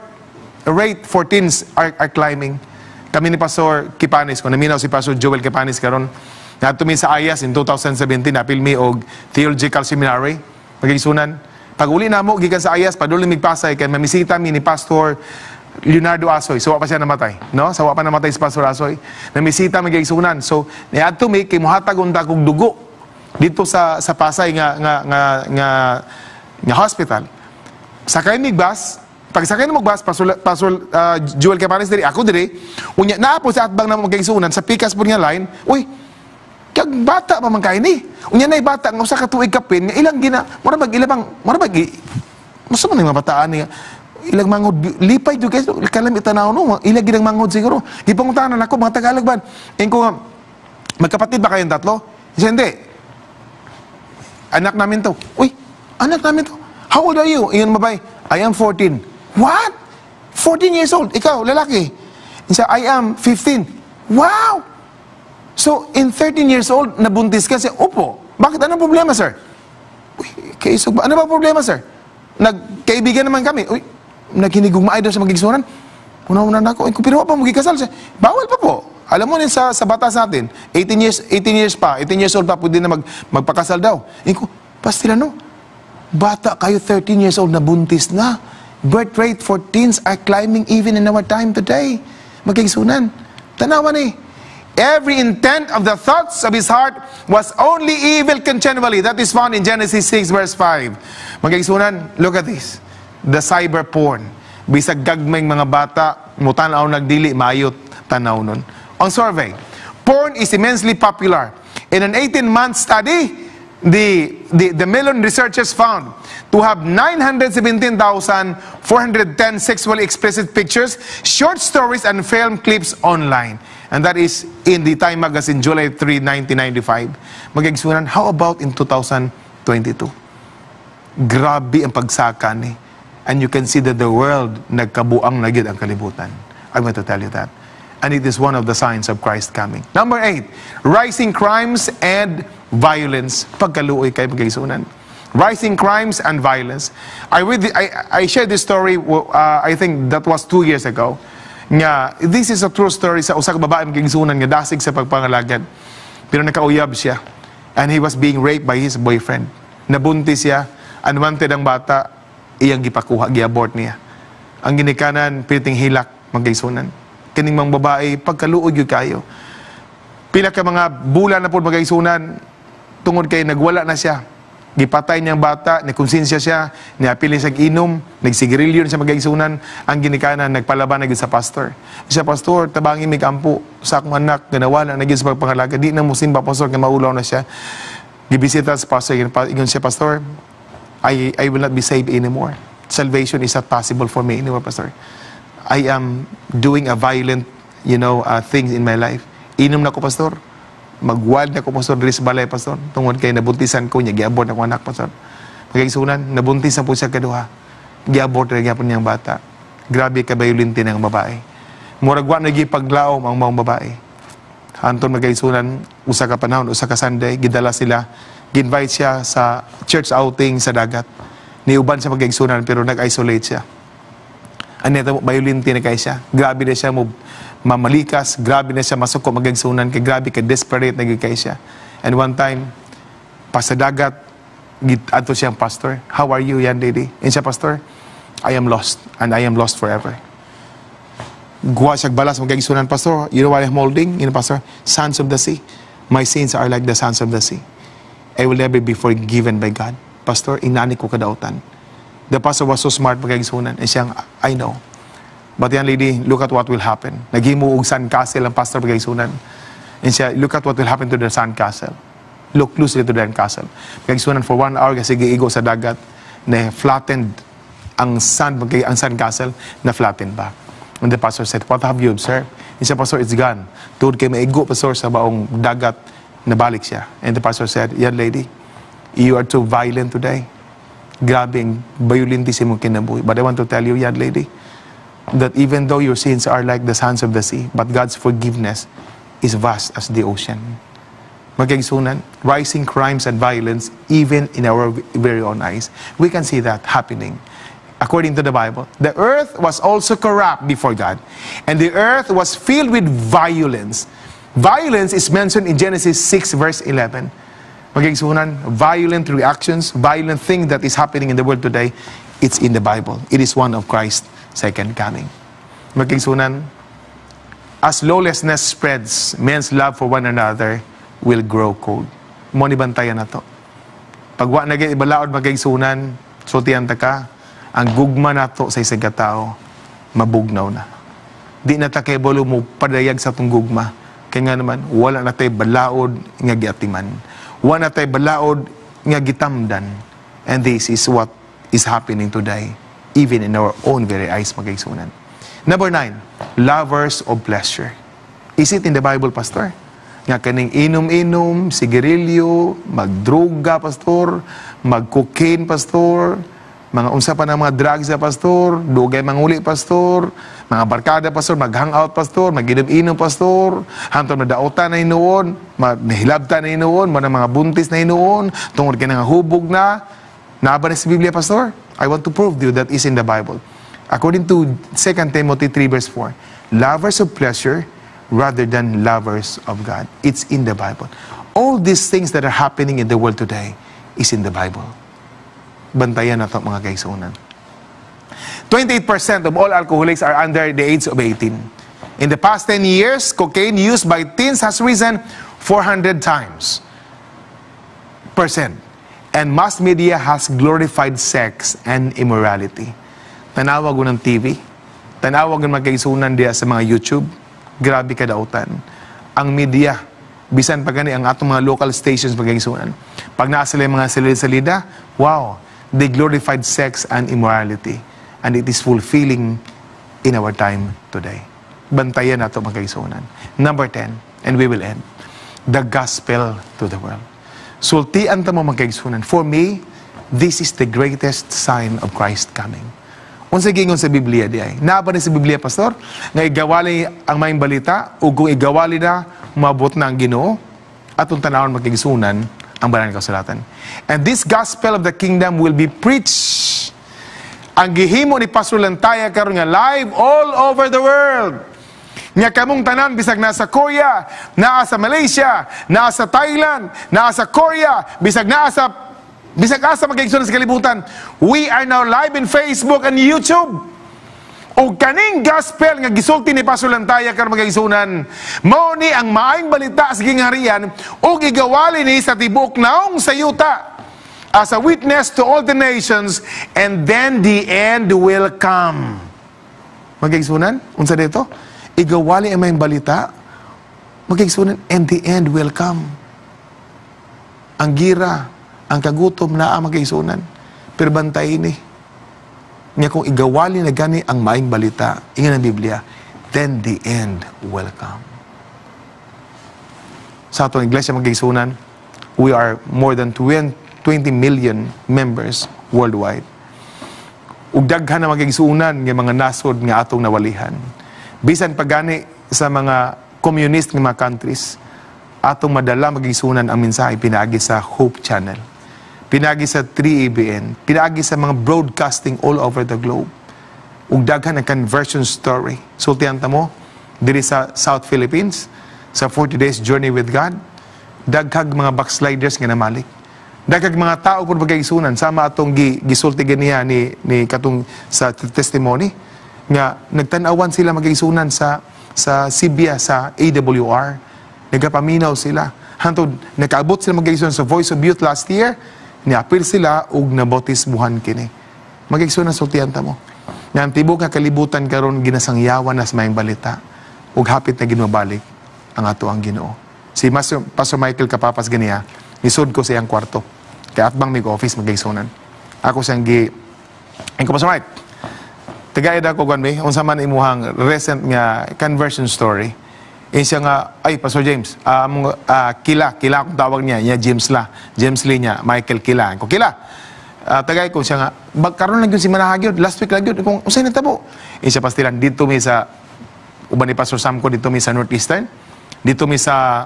rate for teens are climbing. Kami ni Pastor Kipanis, kung naminaw si Pastor Joel Kipanis karon, naadto mi sa IAS in 2017, napil mi og Theological Seminary. Mga igsuonan, pag uli namo gikan sa IAS, padulong mig Pasay kay mamisita mi ni Pastor Leonardo Asoy. So, wa pa siya namatay, no? So, wa pa namatay si Pastor Asoy. Namisita mi, igsuonan. So, niadto mi kay muhatag unta kog dugo dito sa Pasay nga hospital. Sakay mig bus, pag sakay na bus, Pastor Joel Capanes diri, ako diri, unya naa po sa atbang na mga igsuonan sa pikas po nga line, uy, kag bata pa man kay ni. Unya nay bata nga usa ka tuig kapin nga ilang gina, mura bag ilang mura bag masa man yung mga bataan niya ilang mangod lipay jud kay kalam itanaw no ilang ginang mangod siguro. Gipangutanan ako, mga Tagalog ban. Ingon ko nga, "Magkapatid ba kayong tatlo?" Siya, "Hindi. Anak namin to." "Uy, anak namin to. How old are you?" Ingon babae, "I am 14." "What? 14 years old. Ikaw, lalaki?" Siya, "I am 15." "Wow! So, in 13 years old, nabuntis ka?" Siya, "Opo." "Bakit? Anong problema, sir?" "Uy, kaisog ba? Ano ba problema, sir? Nagkaibigan naman kami." Uy, naghinigugmaay daw sa mga igsuonan. Una-una na ako, "Eh, pero wa pa mo gikasal." Siya, "Bawal pa po. Alam mo rin sa batas natin, 18 years, 18 years pa, 18 years old pa, pwede na magpakasal daw." Ingon ko, "Pastila no, bata kayo, 13 years old, nabuntis na." Birth rate for teens are climbing even in our time today. Mga igsuonan. Tanawan eh. "Every intent of the thoughts of his heart was only evil continually." That is found in Genesis 6 verse 5. Mga igsuonan, look at this. The cyber porn. Bisag gagmayng mga bata, mutanaw nagdili, mayot tanaw nun. On survey, porn is immensely popular. In an 18-month study, the Mellon researchers found to have 917,410 sexually explicit pictures, short stories, and film clips online. And that is in the Time Magazine, July 3, 1995. Mga igsuonan, how about in 2022? Grabe ang pagsaka ni. And you can see that the world, nagkabuang na gyud ang kalibutan. I'm going to tell you that. And it is one of the signs of Christ coming. Number 8, rising crimes and violence. Pagkaluoy kay mga igsuonan. Rising crimes and violence. I shared this story, I think that was 2 years ago. Nga, this is a true story sa usa ka babae, mga igsuonan, nga dasig sa pagpangalagad. Pero nakauyab siya. And he was being raped by his boyfriend. Nabuntis siya, unwanted ang bata, iyang gipakuha, giabort niya. Ang ginikanan, piting hilak, mga igsuonan. Kining mga babae, pagkaluoy gyud kayo. Pila ka mga bulan na po, mga igsuonan, tungod kay nagwala na siya. Gipatay niyang bata, nakonsensya siya, niapil siya inom, nagsigarilyo na siya, mga kaigsuonan, ang ginikanan, nagpalaban na gyud sa pastor. Siya, "Pastor, tabangi mig ampo sa akong anak, nga nawala na gyud sa pagpangalaga, di na mo simba, pastor, nga maulaw na siya." Gibisita sa pastor, ingon siya, "Pastor, I will not be saved anymore. Salvation is not possible for me anymore, pastor. I am doing a violent things in my life. Inom na ko, pastor. Magwild na ko, pastor, diri sa balay, pastor. Tungod kay nabuntisan ko niya, giabort ako anak, pastor." Mga kaigsuonan, nabuntis na po siya kaduha. Giabort na gyapon niyang bata. Grabe ka bayolente ng babae. Murag wa na gipaglaom ang maong babae. Anton, mga kaigsuonan, usa ka panahon, usa ka Sunday, gidala sila, ginvite siya sa church outing sa dagat. Niuban siya, mga kaigsuonan, pero nag-isolate siya. Ano ito, bayolente na kay siya. Grabe na siya mo mamalikas, grabe na siya masuko, mga kaigsuonan, kay grabe ka desperate na gyud kay siya. And one time, pa sa dagat, ato siyang pastor. "How are you, young lady?" And siya, "Pastor, I am lost, and I am lost forever." Guwa siya balas, mga kaigsuonan, "Pastor, you know what I'm holding?" "You know, pastor?" "Sands of the sea. My sins are like the sands of the sea. I will never be forgiven by God. Pastor, inani ko kadautan." The pastor was so smart, mga kaigsuonan. And siyang, "I know. But young lady, look at what will happen." Naghimo og sand castle ang pastor, mga kaigsuonan. And siya, "Look at what will happen to the sand castle. Look closely to the sand castle." Mga kaigsuonan, for one hour kasi giigo sa dagat, na flattened ang sand, ang sand castle, na flattened ba. And the pastor said, "What have you observed?" And siya, "Pastor, it's gone. Tungod kay maigo, pastor, sa baong dagat, nabalik siya." And the pastor said, "Young lady, you are too violent today. Grabe ang bayolente sa imong kinabuhi. But I want to tell you, young lady, that even though your sins are like the sands of the sea, but God's forgiveness is vast as the ocean." Mga kaigsuonan, rising crimes and violence, even in our very own eyes. We can see that happening. According to the Bible, the earth was also corrupt before God, and the earth was filled with violence. Violence is mentioned in Genesis 6, verse 11. Mga kaigsuonan, violent reactions, violent thing that is happening in the world today, it's in the Bible. It is one of Christ's second coming. Mga kaigsuonan, as lawlessness spreads, men's love for one another will grow cold. Mo ni bantayan na to. Pag wa na ibalaod, mga kaigsuonan, sultihan ta ka, ang gugma nato sa isang katao, mabugnaw na. Di na ta kay mo padayag sa atong gugma. Kaya nga naman, wala na tay balaod nga giatiman. Wala na tay balaod nga gitamdan. And this is what is happening today, even in our own very eyes, mga kaigsuonan. Number 9, lovers of pleasure. Is it in the Bible, Pastor? Nga kaning inom-inom, sigarilyo, magdroga, pastor, mag-cocaine, pastor, mga unsa pa na mga drugs na, pastor, dugay manguli, pastor, mga barkada, pastor, mag-hangout, pastor, mag-inom-inom, pastor, hantod madautan na hinuon, nahilabtan na hinuon, mga buntis na hinuon, tungod kay nga hubog na. Naa ba na sa Biblia, pastor? I want to prove to you that is in the Bible. According to 2 Timothy 3 verse 4, lovers of pleasure rather than lovers of God. It's in the Bible. All these things that are happening in the world today is in the Bible. Bantayan na to, mga kaigsuonan. 28% of all alcoholics are under the age of 18. In the past 10 years, cocaine used by teens has risen 400 times percent. And mass media has glorified sex and immorality. Tanawag ko ng TV, tanawag ng mga kaigsuonan diya sa mga YouTube, grabe kadautan. Ang media, bisan pa gani ang atong mga local stations, mga kaigsuonan. Pag naa sila yung mga salida-salida, wow, they glorified sex and immorality. And it is fulfilling in our time today. Bantayan nato, mga kaigsuonan. Number 10, and we will end, the gospel to the world. Sultian ta mo, mga kaigsuonan. For me, this is the greatest sign of Christ coming. Unsa giingon sa Biblia di ay? Naa ba ni sa Biblia, pastor? Nga igawali ang maayong balita ug kung igawali na, moabot na ang Ginoo? Atong tanawon, mga kaigsuonan, ang banal nga kasulatan. And this gospel of the kingdom will be preached. Ang gihimo ni Pastor Lantaya karon nga live all over the world. Nga kamong tanan bisag nasa Korea, naa sa Malaysia, naa sa Thailand, naa sa Korea, bisag naa sa bisag asa, mga kaigsuonan, sa kalibutan. We are now live in Facebook and YouTube. O kaning gospel nga gisulti ni Pastor Lantaya karon, mga kaigsuonan, mao ni ang maayong balita sa gingharian ug igawali ni sa tibuok naong sa yuta. as a witness to all the nations, and then the end will come. Mga kaigsuonan, unsa dito? Igawali ang maayong balita, mga kaigsuonan, and the end will come. Ang gira, ang kagutom naa, mga kaigsuonan. Pero bantay ni. Nga kung igawali na gani ang maayong balita, ingon ang Biblia, then the end will come. Sa atong iglesia, mga kaigsuonan, we are more than 20 million members worldwide. Ug daghan na, mga kaigsuonan, nga mga nasod nga atong nawalihan. Bisan pagani sa mga communist nga mga countries, atong madala, mga kaigsuonan, ang mensahe pinaagi sa Hope Channel, pinaagi sa 3ABN, pinaagi sa mga broadcasting all over the globe. Ug daghan ang conversion story. Sultihan ta mo, diri sa South Philippines, sa 40 Days Journey with God, daghag mga backsliders nga namalik. Daghag mga tao pud, mga kaigsuonan, sama atong gisulti ganiya ni katong sa testimony nga nagtan-awan sila, mga kaigsuonan, sa Sibia sa AWR. Nagapaminaw sila. Hantod nakaabot sila, mga kaigsuonan, sa Voice of Youth last year, niapil sila ug nabautismuhan kini. Mga kaigsuonan, sultihan ta mo nga ang tibok nga kalibutan karon ginasangyawan na sa maayong balita ug hapit na gyud mabalik ang ato ang Ginoo. Si Pastor Michael Kapapas ganiya, nisud ko sa iyang kwarto. Kay atbang mig office, mga kaigsuonan. Ako siyang gi Ingon ko, "Pastor Mike, tagaid ako kwan mi, unsa man imuhang recent nga conversion story?" Eh siya nga, "Ay, Pastor James, Kila, Kila akong tawag niya, niya James la, James Lee niya, Michael Kila." Ko, "Kila, tagay ko." Siya nga, "Bag karon lang yun si Manahag yun, last week lang yun." Kung unsay natabo? Eh siya, "Pastilan, dito mi sa, uban ni Pastor Samko, dito mi sa Northeastern, dito mi sa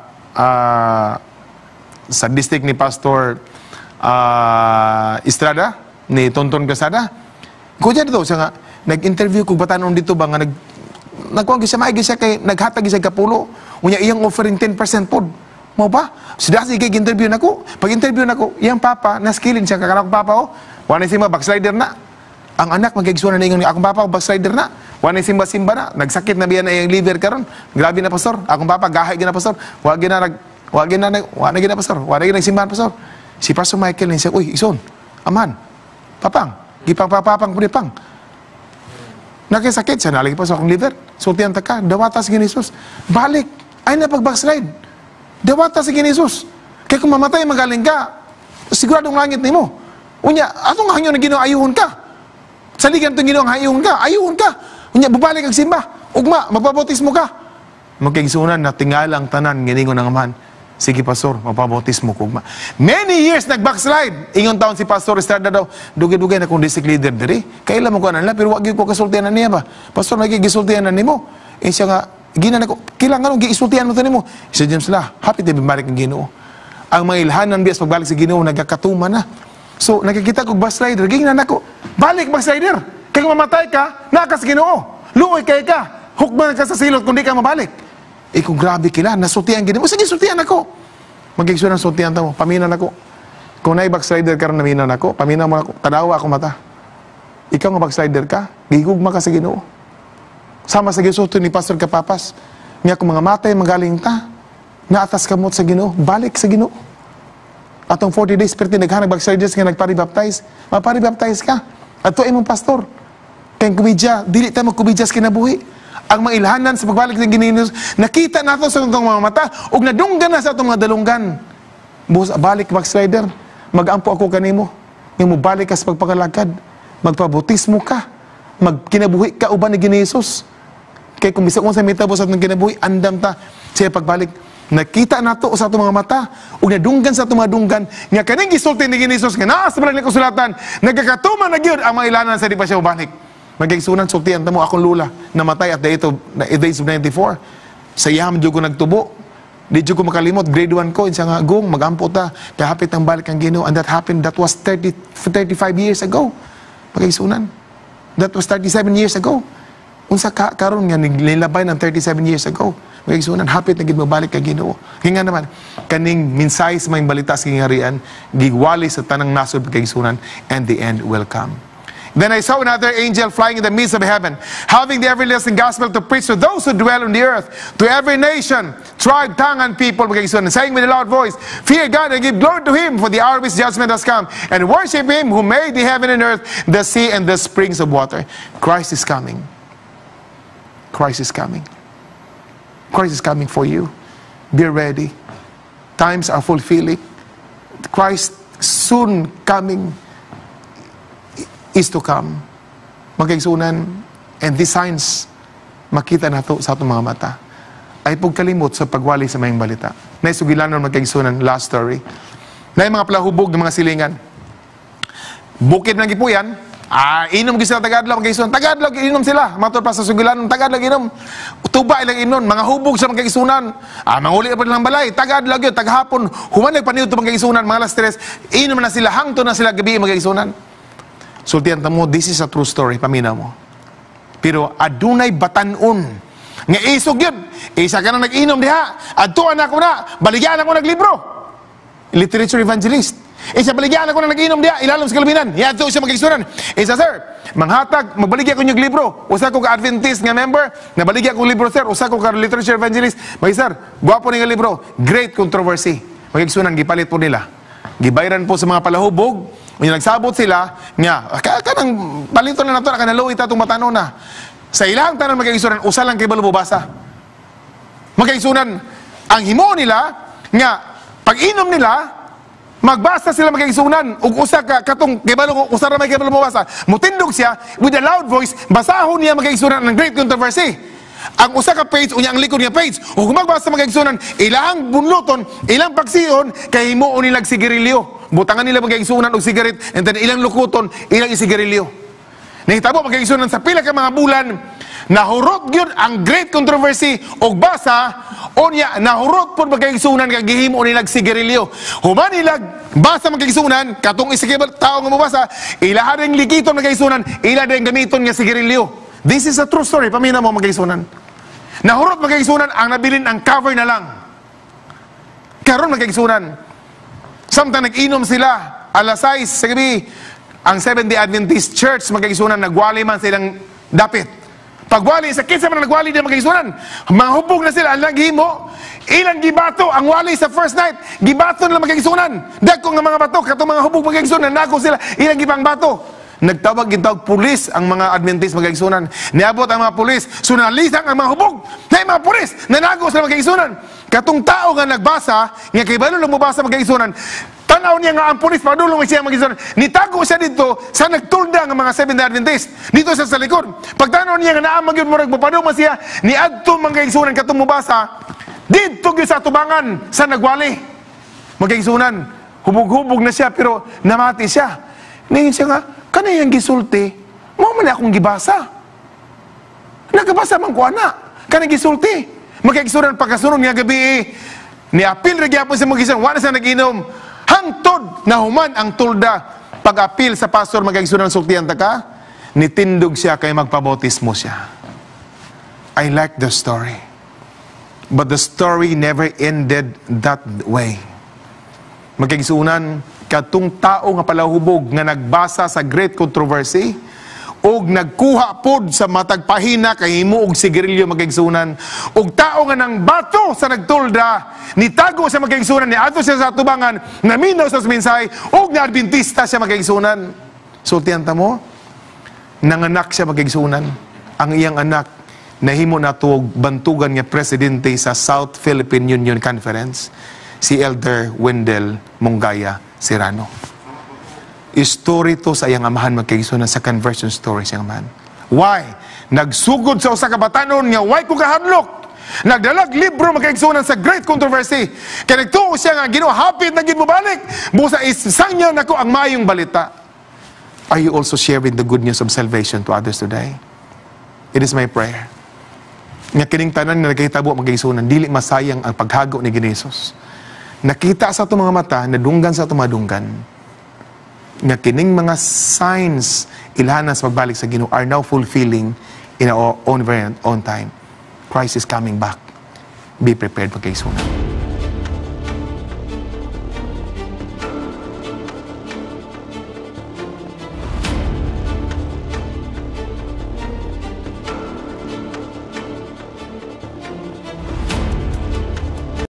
district ni Pastor Estrada, ni Tonton Quesada." Ko dito, siya nga, nag-interview ko batanon dito ba nga nagkuhan siya, maigi siya kay naghatag siya kapulo. Unya iyang offering 10% pod. Mo ba? Sida sige interview nako. Pag interview nako, iyang papa naskilin siya kakana akong papa oh. Wala simba, backslider na. Ang anak magigsuon na ingon, "Akong papa backslider na. Wala simba-simba na. Nagsakit na biya na iyang liver karon. Grabe na, Pastor. Akong papa gahay gina, Pastor. Wa gina nag wa gina nag wa na gina, Pastor. Wa na gina nagsimbahan, Pastor." Si Pastor Michael ni siya, "Uy, ison. Aman. Papang, gipang papapang pud pang. Nakisakit siya, nalagi pa sa akong liver. Sultihan ta ka, dawata sa Jesus. Balik, ay na pag-backslide. Dawata sa Jesus. Kaya kung mamatay magaling ka, siguradong langit nimo. Unya, atong hangyo na Ginoo ayuhon ka. Saligan itong Ginoo ayuhon ka, ayuhon ka. Unya, bubalik ang simba. Ugma, magpabautismo ka." Mga kaigsuonan, natingala ang tanan, giningon ng amahan, "Sige, Pastor, mapabautismo ko ugma." Many years nag-backslide. Ingon taon si Pastor Estrada daw, "Dugay-dugay na kong district leader diri. Kaila mo ko na pero wag gyud ko kasultihan na niya ba. Pastor, nagigisultihan na nimo." Eh siya nga, "Gina na ko, kailangan nung giisultihan mo to nimo." Si James la, "Hapit na balik ang Ginoo." Ang mga ilhanan bias pagbalik sa Ginoo nagkakatuma na. So, nakikita ko backslider, gina nako, "Balik, backslider. Kay kung mamatay ka, naa ka sa Ginoo. Luoy kay ka. Hukman ka sa silot kung di ka mabalik." Eh kung grabe kila, nasultihan gini mo. Sige, sultihan ako. Magigsunan sultihan ta mo. Paminan ako. Kung naay backslider karon naminaw nako, paminaw mo ako, tanawa ako mata. Ikaw nga backslider ka, gigugma ka sa Ginoo. Sama sa gisulti ni Pastor Kapapas, nga kung mga matay magaling ta, naatas kamot sa Ginoo, balik sa Ginoo. Atong 40 days, perti naghanag backsliders nga nagpari-baptize, mapari-baptize ka. Ato imong pastor. Kay kumidya, dili ta magkumidya sa kinabuhi. Ang mga ilhanan sa pagbalik ng Ginoo, nakita nato sa atong mga mata, ug nadunggan na sa atong mga dalunggan. Busa, balik, backslider, magampo ako kanimo. Nga mobalik ka sa pagpakalagad, magpabautismo ka, magkinabuhi ka uban ni Ginoo Jesus. Kay kung bisag unsa mitabo sa atong kinabuhi, andam ta siya pagbalik. Nakita nato sa atong mga mata ug nadunggan sa atong mga dunggan nga kaning gisulti ni Ginoo Jesus nga naa sa banal nga kasulatan, nagakatuma na gyud ang mga ilanan sa di pa siya mobalik. Mga kaigsuonan, sultian ta mo, akong lula namatay at the age of 94. Sa iyam jud ko nagtubo. Di jud ko makalimot, grade 1 ko, siya nga, "Gong, magampo ta, kahapit ang balik ang Ginoo." And that happened, that was 30, 35 years ago. Mga kaigsuonan. That was 37 years ago. Unsa ka karon nga nilabay ng 37 years ago? Mga kaigsuonan, hapit na gid mabalik kay Ginoo. Kaya nga naman, kaning mensahe sa maayong balita sa gingharian, gigwali sa tanang nasod, mga kaigsuonan, and the end will come. Then I saw another angel flying in the midst of heaven, having the everlasting gospel to preach to those who dwell on the earth, to every nation, tribe, tongue, and people, mga kaigsuonan, saying with a loud voice, "Fear God and give glory to Him, for the hour of His judgment has come, and worship Him who made the heaven and earth, the sea, and the springs of water." Christ is coming. Christ is coming. Christ is coming for you. Be ready. Times are fulfilling. Christ soon coming is to come. Mga kaigsuonan, and these signs, makita nato sa atong mga mata. Ayaw pagkalimot sa pagwali sa maayong balita. Naisugilanon, mga kaigsuonan, last story. Na mga palahubog ng mga silingan. Bukid ng gipuyan, inom gyud sila tagadlaw, mga kaigsuonan. Tagadlaw inom sila. Matod pa sa sugilanon, tagadlaw inom. Tuba ilang inon, mga hubog sa mga kaigsuonan. Manguli pa nilang balay, tagadlaw gyud, taghapon. Human nagpaniud mga kaigsuonan, mga alas 3, inom na sila, hangtod na sila gabi, mga kaigsuonan. Sultian ta mo, this is a true story, paminaw mo. Pero adunay batanon nga isog yun. Isa ka na nag-inom diha. Adtuan ako na, baligyan ako naglibro. Literature evangelist. Isa baligyan ako na nag-inom diha, ilalom sa kalabinan. Yadto siya, mga kaigsuonan. Isa, "Sir, manghatag, magbaligya ko inyong libro. Usa ko ka Adventist nga member, nabaligya ko libro, sir. Usa ko ka literature evangelist. Mag sir, gwapo ni nga libro." Great Controversy. Mga kaigsuonan, gipalit po nila. Gibayran po sa mga palahubog. Unya nagsabot sila nga kanang palito na nato na kanaloy ta atong batanon na. Sa ilang tanan, mga kaigsuonan, usa lang kay basa. Mga kaigsuonan, ang himo nila nga pag inom nila, magbasa sila, mga kaigsuonan, ug usa ka katong kibalo usa ra may kibalo mobasa. Mutindog siya with a loud voice, basahon niya, mga kaigsuonan, ang Great Controversy. Ang usa ka page, unya ang likod nga page. Ug kung magbasa, mga kaigsuonan, ilang bunluton, ilang pagsion kay himuon nilang sigarilyo. Butangan nila, mga kaigsuonan, og cigarette and then ilang lukuton, ilang isigarilyo. Nahitabo, mga kaigsuonan, sa pila ka mga bulan, nahurot gyud ang Great Controversy og basa, unya nahurot pud, mga kaigsuonan, kag gihimo nilag sigarilyo. Human nilag basa, mga kaigsuonan, katong isikibal tao nga mobasa, ilaha ring likiton, mga kaigsuonan, ila ring gamiton nga sigarilyo. This is a true story, paminaw mo, mga kaigsuonan. Nahurot, mga kaigsuonan, ang nabilin ang cover na lang. Karon, mga kaigsuonan, samtang nag-inom sila, alas 6 sa gabi, ang Seventh-day Adventist Church, mga kaigsuonan, nagwali man silang dapit. Pagwali, sa kinsa man nagwali din, mga kaigsuonan, mga hubog na sila, ang naghimo, ilang gibato, ang wali sa first night, gibato nila, mga kaigsuonan. Dagko nga mga bato, katong mga hubog, mga kaigsuonan, nako sila, ilang gibang bato. Nagtawag gintawag pulis ang mga Adventist, mga kaigsuonan. Niabot ang mga pulis, sunalisang ang mga hubog. Na mga pulis, nanago sila, mga kaigsuonan. Katong tao nga nagbasa, nga kay balo lang mobasa, mga kaigsuonan, tanaw niya nga ang pulis padulong siya, mga kaigsuonan. Nitago siya dito sa nagtulda nga mga Seventh Adventist. Dito siya sa likod. Pagtanaw niya nga naa magyud murag mopadulong man siya, niadto, mga kaigsuonan, katong mobasa didto gyud sa tubangan sa nagwali. Mga kaigsuonan, hubog-hubog na siya pero namati siya. Ningon siya nga, "Kanayang gisulti, mao man akong gibasa. Nagabasa man ko ana. Kanang gisulti." Mga kaigsuonan, pagkasunod nga gabi, ni apil ra gyapon sa mga, wa na siya nag-inom. Hangtod nahuman ang tulda. Pag-apil sa pastor, mga kaigsuonan, sultian ta ka, nitindog siya kay magpabautismo siya. I like the story. But the story never ended that way. Mga kaigsuonan, katong tao nga palahubog nga nagbasa sa Great Controversy og nagkuha pod sa matag pahina kay himo og sigarilyo, mga kaigsuonan, og tao nga nang bato sa nagtulda, nitago sa mga kaigsuonan, niadto siya sa atubangan, naminaw sa mensahe og na-Adventista siya, mga kaigsuonan. Sultian ta mo, nanganak siya, mga kaigsuonan. Ang iyang anak nahimo na og bantugan nga presidente sa South Philippine Union Conference, si Elder Wendell Mongaya Serrano. Story to sa iyang amahan, mga kaigsuonan, sa conversion story sa iyang amahan. Why? Nagsugod sa usa ka batanon nga way ko kahadlok. Nagdalag libro, mga kaigsuonan, sa Great Controversy. Kay nagtuo siya nga Ginoo hapit na gid mobalik. Busa isangyaw nako ang maayong balita. Are you also sharing the good news of salvation to others today? It is my prayer nga kining tanan nga nagkahitabo, mga kaigsuonan, dili masayang ang paghago ni Ginoo Jesus. Nakita sa atong mga mata, nadunggan sa atong mga dunggan, nga kining mga signs ilhanan sa pagbalik sa Ginoo are now fulfilling in our own very own time. Christ is coming back. Be prepared, mga kaigsuonan.